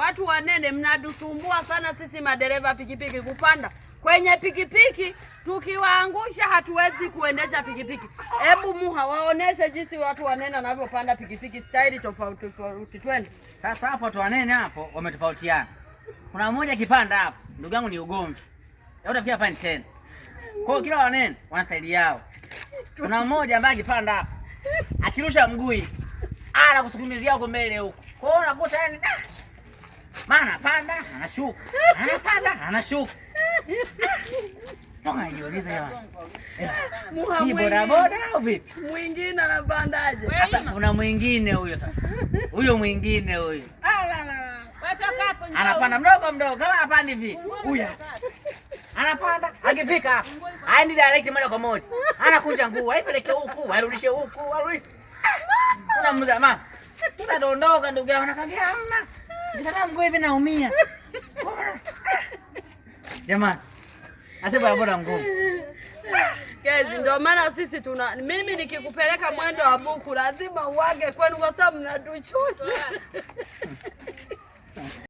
Watu wanene mnatusumbua sana sisi madereva pikipiki kupanda kwenye pikipiki, tukiwaangusha hatuwezi kuendesha pikipiki. Hebu Muha waoneshe jinsi watu wanene wanavyopanda pikipiki staili tofauti tofauti. Twende. Sasa hapo watu wanene hapo wametofautiana. Kuna mmoja akipanda hapo, ndugu yangu ni ugomvi. Leo utafikia hapa ni tena. Kwa hiyo kila wanene wana staili yao. Kuna mmoja ambaye akipanda hapo, akirusha mguu hivi, anakusukumizia huko mbele huko. Kwa hiyo unakuta yani maana anapanda, anashuka. Anapanda, anashuka. Toka najiuliza jamani. Muha Hii mwingine, bodaboda au vipi? Mwingine anapandaje? Sasa kuna mwingine huyo sasa. Huyo mwingine huyo. Anapanda mdogo mdogo kama hapandi hivi. Huyu hapa. Anapanda, akifika hapa, haendi direct moja kwa moja. Anakunja nguo, aipeleke huku, arudishe huku, arudishe. Kuna mzee mama. Tunadondoka ndugu yangu, anakwambia hamna. Nikataka mguu hivi naumia. Jamani. Ase bodaboda ngumu. Guys, ndio maana sisi tuna mimi nikikupeleka mwendo wa buku lazima uage kwenu kwa sababu mnatuchosha.